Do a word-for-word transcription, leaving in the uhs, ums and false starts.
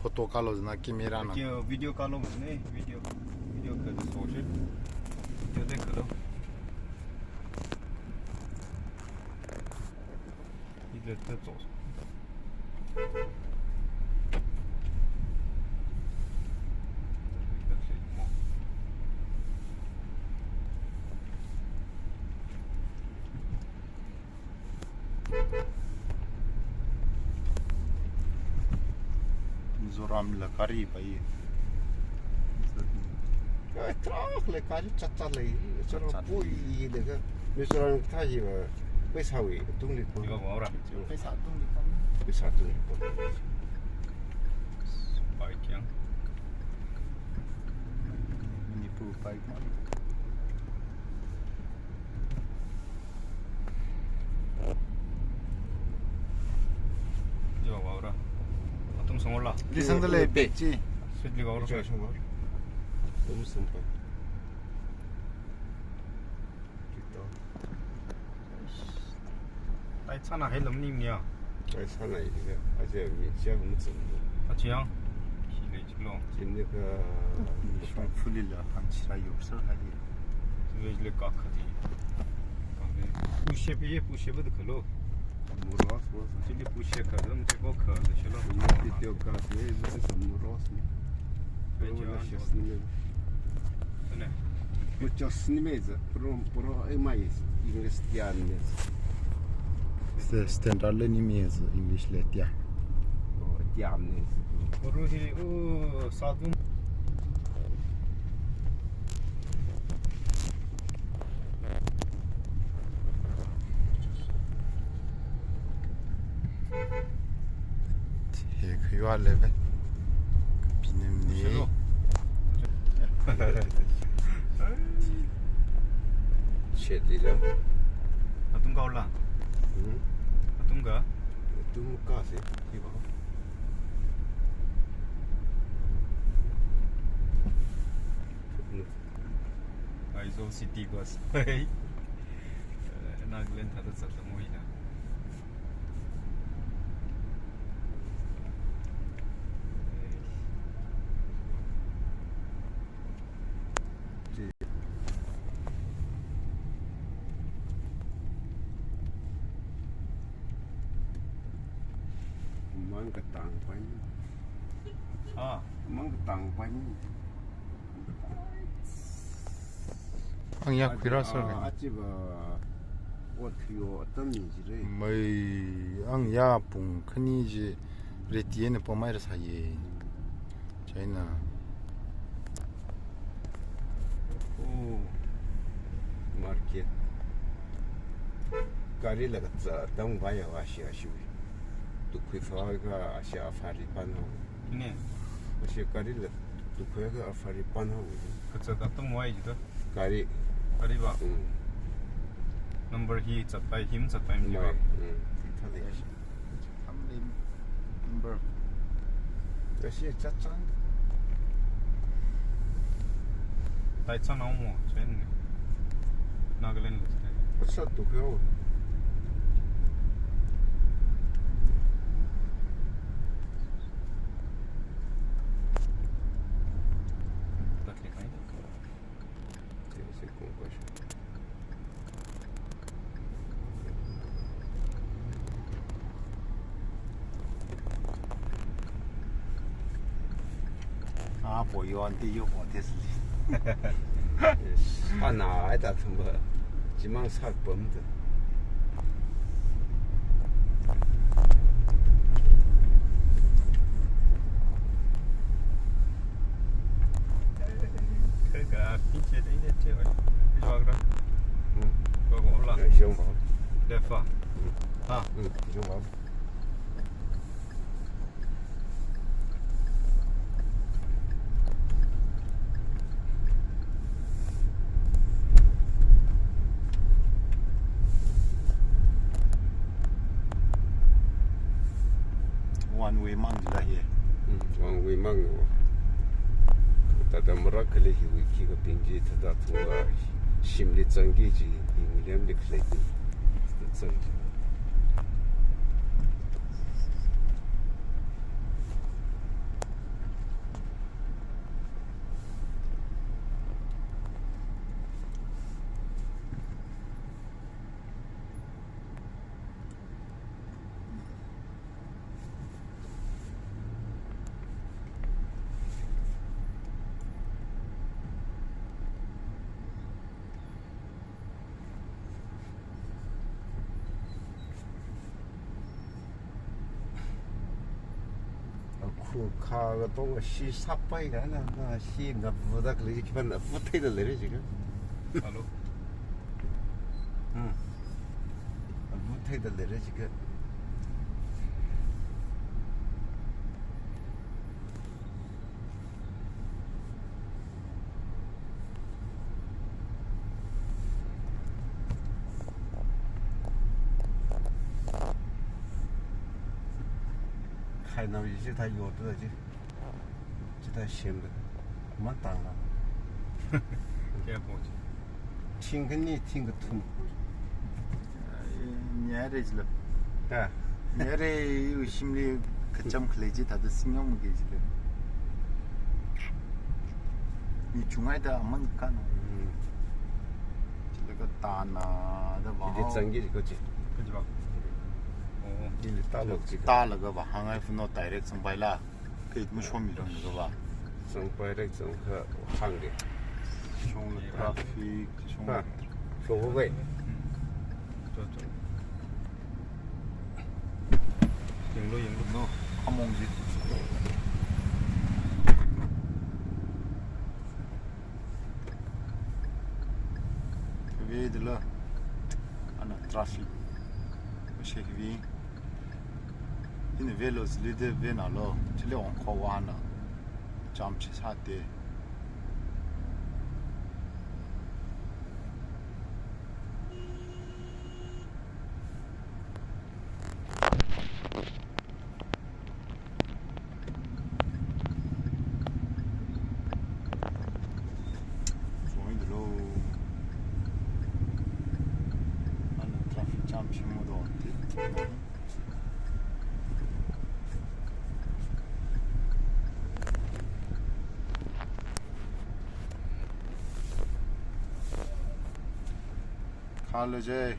Photo kalo jina camera na. Video, video kalo ne, video, video kalo so shi. Video de kalo. Ile ta zo. Mizoram la gari pai. Ai, truck le gari chatchat le, Mizoram chatchat le. Pui le ka. Mizoram thāi va, pheisāwui tungli pon. Iva mau ra. Pheisā tungli pon. Pheisā tungli pon. Bike yang. Manipur bike ma. Yo, wow ra. Atum sangla. Lisang dale pek chi. Sweet li wow ra. Atum sangpa. Kito. Tai chana hai lam ning ya. Tai chana ya. Aja mi chia mu tsum. Aja yang. Shi le chi lo. Jin ne ka. Shong fuli la han chi la yok sa hai. Village le ka kha di. Ka le. Pushe pe ye pushe ba de kalo. Muros, muros. Chili pushe kha dam che ko kha de shelo. Ni video ka de sa muros ni. Pe Pro cha la an shas ni me. Sene. Muchos ni me za. Pro, pro e mai English tian me. Sta-, standard le ni me za English le tia. Oh, tian me. Pro hi u sa dum. He khayuwa leve. Kapinam ni. Shelo. Shet lila. Atum ka ula. Hmm? Atum ka? Atum ka se. Kiba. Aizawl city bus. Hey. Eh, Nagaland thāda zatda moina. Mang katang pai. Ah. Mang katang pai. Ang ya khuira sir. Ah, achiva ot khuiyo atam ni jire. Mai ang ya pung khani ji reti ena pamai rasa ye. China. Oh. Market. Gari laga tsa tang vaya wa shi ashi. Tu khui fa ga ashi afari pano. Ne. Ashi gari la Tukhuiakha afari pan haowa. Kachak atam wai jida. Gari. Gari ba. Mm. Number hi zatpai, him zatpai mi ba. Mm. Thale. Number. Kashi chat chan. Tai chan au mo, chen. Nagaland lo. Kachak tukhuiao. Ah, po yon ti yo po tes. Ana ai ta thumba. Chimang sak pam ta. Kaka pinche de ne che oi. Jog ra. Hmm. Go go la. Eh, jong ba. Left ba. Hmm. Ha. Hmm, jong ba. One way mang jila hi. Hmm, one way mang wo. Tada marak kali hiwui khi kaping chi tada thunga shimli zangki chi hi William li khalei chi. Zang chi. Kha katonga shi sāpai kahaina, na shi ngavuda khalei chi khipāna avu theida leira jiakha. Hello. Hmm. Avu theida leira jiakha. Khainao chi chithā yoda chi. Chithā semda. Matangla. Kayākha chi? Thing khani, thing kathum. Ai, nyare jila. Ta. Nyare yu shimli kacham khalei chi thāda singyong maki jila. Mi chungaida aman kano. Hmm. Chila katāna da ba. Ili zangki ko chi. Kaji ba. Oh. Ili tālok chi. Tālaga ba hāngai funo direct sangpaila. Kei mashommi rang ka ba. Sangpai direct sangkha hāngli. Shong traffic, shong. Ha. Shong ko kai. Hmm. Cho, cho. Yanglu, yanglu. No, among ji. Ve dila. Ana traffic. Shek vi. Ina velo zili de venalo. Chile ongkho wana. Jam chi sāte. Join the road. Ana traffic jam shimodonti. Khalo je.